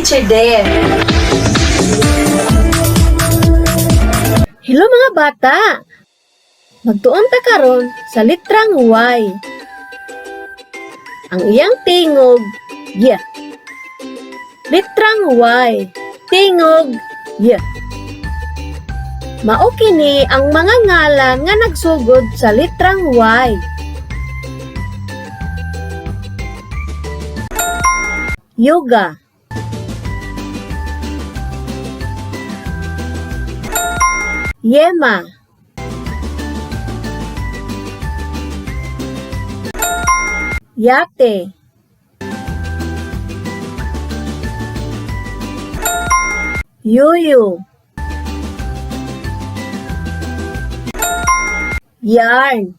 Teacher Dare. Hello, mga bata! Magtuon ta karon sa litrang Y. Ang iyang tingog, Y. Litrang Y, tingog, Y. Mao kini ang mga ngalan nga nagsugod sa litrang Y. Yoga. Yema. Yate. Yuyu. Yarn.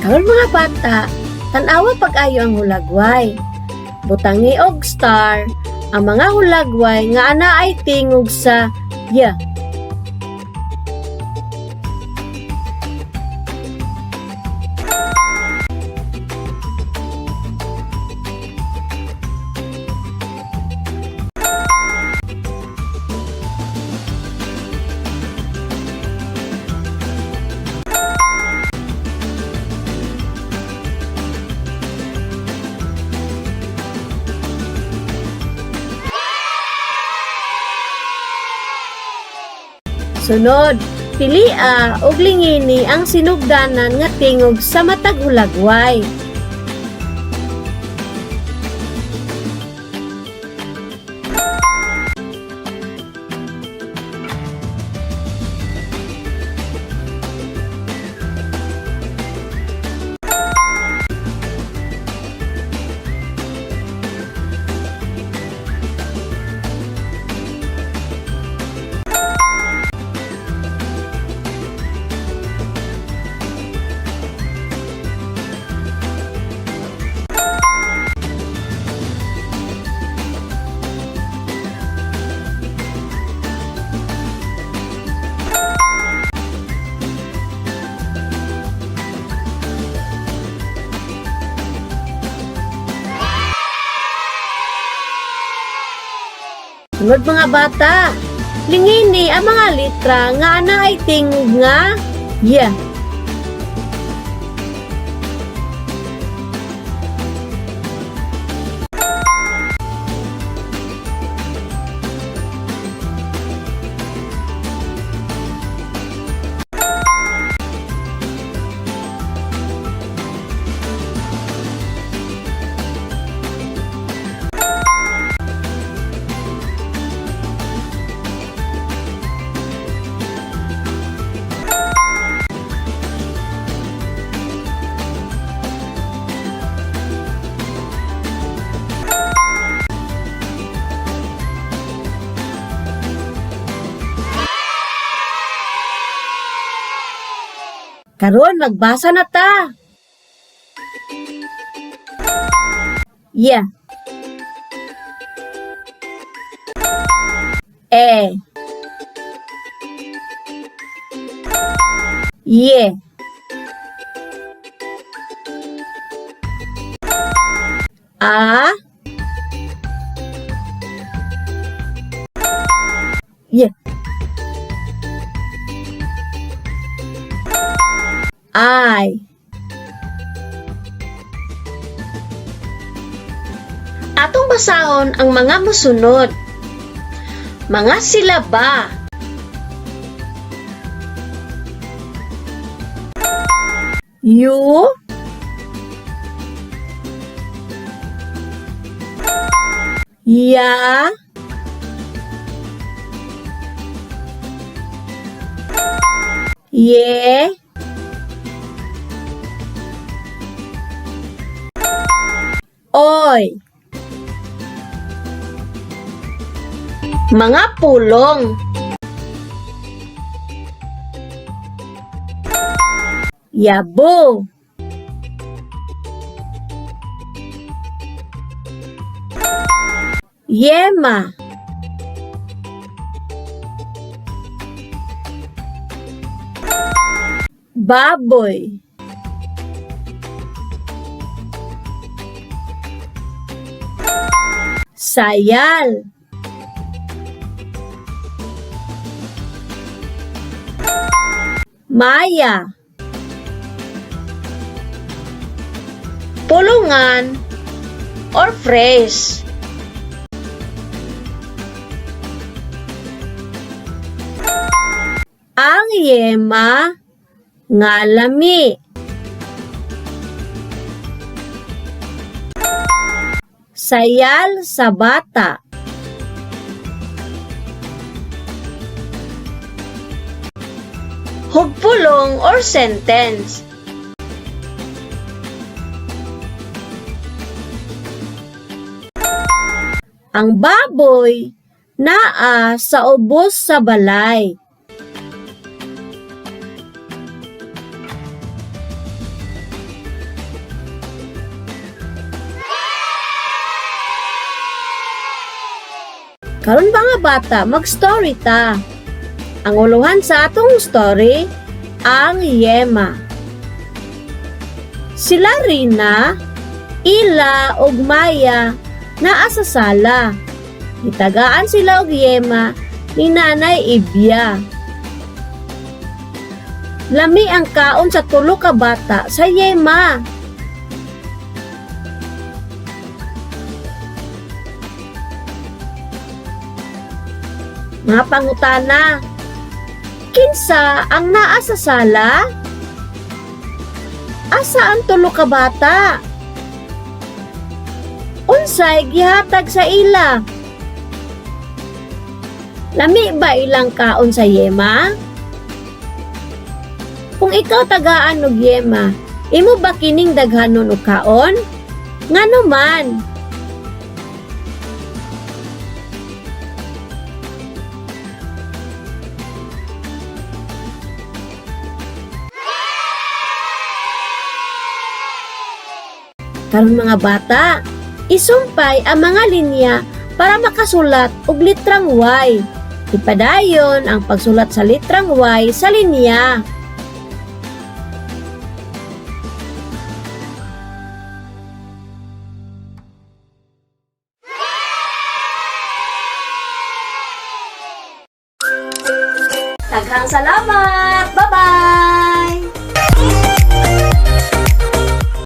Karon, mga bata, tan-awa pag-ayo ang hulagway. Butangi og star ang mga hulagway nga anaay tingog sa Y. Sunod, pilia og lingini ang sinugdanan nga tingog sa matag hulagway. Sunod, mga bata, lingini ang mga litra nga anaay tingog nga Y. Karon, magbasa na ta. Y. E. Y. A. Y. I. Atong basahon ang mga musunod. Mga silaba. U. Ya. Ye. Oy. Mga pulong. Yabo. Yema. Baboy. Sayal. Maya. Pulungan or phrase. Ang yema nga lami. Sayal sa bata. Hugpulong or sentence. Ang baboy naa sa ubos sa balay. Karon ba nga bata, mag-story ta. Ang uluhan sa atong story, ang yema. Sila Rina, Ila ug Maya naa sa sala. Gitagaan sila og yema ni Nanay Ibya. Lami ang kaon sa tulo ka bata sa yema. Mga pangutana. Kinsa ang naa sa sala? Asa ang tulo ka bata? Unsay gihatag sa ila? Lami ba ilang kaon sa yema? Kung ikaw tagaan og yema, imo ba kining daghanon og kaon? Ngano man? Karon mga bata, isumpay ang mga linya para makasulat og litrang Y. Ipadayon ang pagsulat sa litrang Y sa linya. Daghang salamat! Bye-bye!